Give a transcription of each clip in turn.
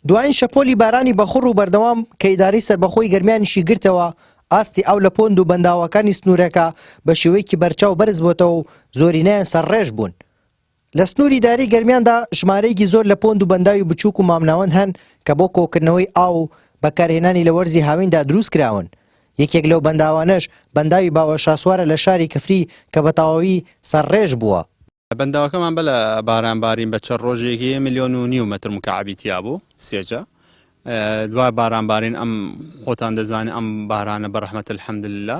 دوایین شەپۆلی بارانی بەخوڕ و بەردەوام کە ئیدارەی سەربەخۆی گەرمیانیشی گرتەوە، ئاستی ئاو لە پۆند و بەنداوەکانی سنوورەکە بە شێوەیەکی بەرچاو بەرزبۆتەوە و زۆرینەیان سەرڕێژ بوون. لە سنووری ئیدارەی گەرمیاندا ژمارەیەکی زۆر لە پۆند و بەنداوی بچووک و مامناوەند هەن کە بۆ کۆکردنەوەی ئاو و بەکارهێنانی لە وەرزی هاویندا دروستکراون. یەکێک لەو بەنداوانەش بەنداوی باوەشاسوارە لە شاری کفری کە بە تەواوی سەرڕێژ بووە. بەنداوەکەمان بە لە باران بارین بە چەند ڕۆژێکی ملیۆن و نیو مەتر مکعبی تیا بوو سێجا دوای باران بارین ئەم خۆتان دەزانین ئەم بارانە بە ڕەحمەت الحمدلله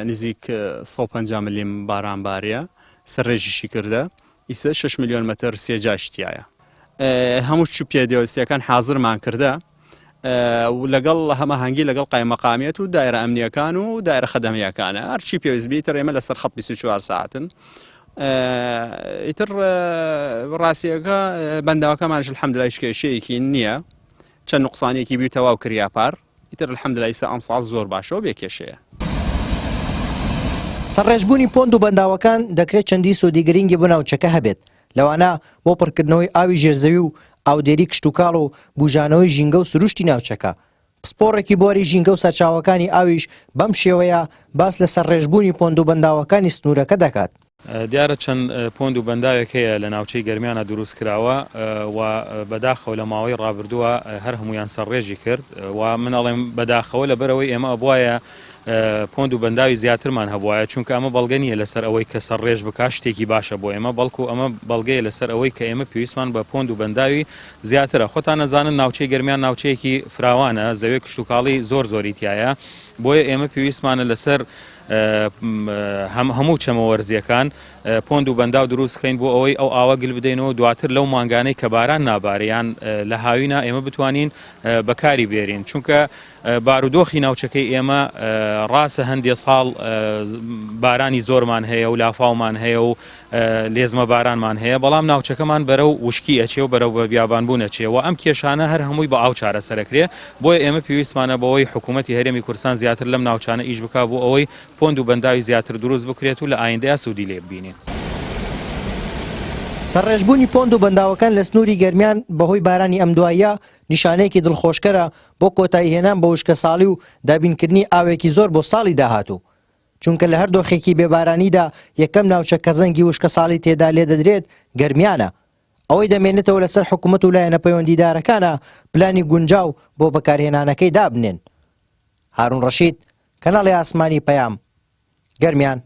نزیک 150 ملیم باران باریە سەرڕێژیشی کردە ئیسە 6 میلیۆن مەتر سێجاش تایە هەموو چ پێدەوەستیەکان حاضرمان کردە و لەگەڵ هەماهەنگی لەگەڵ قایمەقامیەت و دایرە ئەمنیەکان و دایرە خەدەمیەکانە هەرچی پێویست بی ئیتر ئێمە لەسەر خەت 24 ساعتن ئیتر ڕاستیەکە بەنداوەکەمانش الحەمدلله هیچ کێشەیەکی نییە چەند نقصانێکی بی تەواو کریا پار ئیتر الحەمدلله ئیسا ئەمساڵ زۆر باشەوە بێ کێشەیە. سەرڕێژبوونی پۆند و بەنداوەکان دەکرێت چەندین سوودی گرنگی بۆ ناوچەکە هەبێت، لەوانە بۆ پڕکردنەوەی ئاوی ژێرزەوی و ئاودێری کشتوکاڵ و بوژانەوەی ژینگە و سروشتی ناوچەکە. پسپۆڕێکی بواری ژینگە و سەرچاوەکانی ئاویش بەم شێوەیە باس لە سەرڕێژبوونی پۆند و بەنداوەکانی سنوورەکە دەکات. دیارە چەند پۆند و بەنداوێک هەیە لە ناوچەی گەرمیانا دروست کراوە و بەداخەوە لە ماوەی ڕابردووە هەر هەموویان سەرڕێژی کرد و من ئەڵێم بەداخەوە لەبەرئەوەی ئێمە ئەبوایە پۆند و بەنداوی زیاترمان هەبوایە، چونکە ئەمە بەڵگە نییە لەسەر ئەوەی کە سەرڕێژ بکات شتێکی باشە بۆ ئێمە، بەڵکو ئەمە بەڵگەیە لەسەر ئەوەی کە ئێمە پێویستمان بە پۆند و بەنداوی زیاترە. خۆتان ئەزانن ناوچەی گەرمیان ناوچەیەکی فراوانە، زەوێ کشتوکاڵی زۆر زۆری تیایە، بۆیە ئێمە پێویستمانە لەسەر هەموو چەمە وەرزییەکان پۆند و بەنداو دروست بکەین بۆ ئەوەی ئەو ئاوە گل بدەینەوە، دواتر لەو مانگانەی کە باران نابارێ یان لە هاوینە ئێمە بتوانین بەکاری بێرین، چونکە بارودۆخی ناوچەکەی ئێمە ڕاستە هەندێ ساڵ بارانی زۆرمان هەیە و لافاومان هەیە و لێزمە بارانمان هەیە بەڵام ناوچەکەمان بەرەو وشکی ئەچێ و بەرەو بە بیابانبوون ئەچێ و ئەم کێشانە هەر هەمووی بە ئاو چارەسەرەکرێ بۆیە ئێمە پێویستمانە بەوەی حکوومەتی هەرێمی کوردستان زیاتر لەم ناوچانە ئیش بکا بۆ ئەوەی پۆند و بەنداوی زیاتر دروست بکرێت و لە ئایندەیا سوودی لێ ببینین. سەرڕێژبوونی پۆند و بەنداوەکان لە سنووری گەرمیان بەهۆی بارانی ئەمدواییە نیشانەیەکی دڵخۆشکەرە بۆ کۆتاییهێنان بە وشکەساڵی و دابینکردنی ئاوێکی زۆر بۆ ساڵی داهاتوو، چونکە لە هەر دۆخێکی بێبارانیدا یەکەم ناوچە کە زەنگی وشکەساڵی تێدا لێدەدرێت گەرمیانە. ئەوەی دەمێنێتەوە لەسەر حکومەت و لایەنە پەیوەندیدارەکانە پلانی گونجاو بۆ بەکارهێنانەکەی دابنێن. هارون ڕەشید، کەناڵی ئاسمانی پەیام، گەرمیان.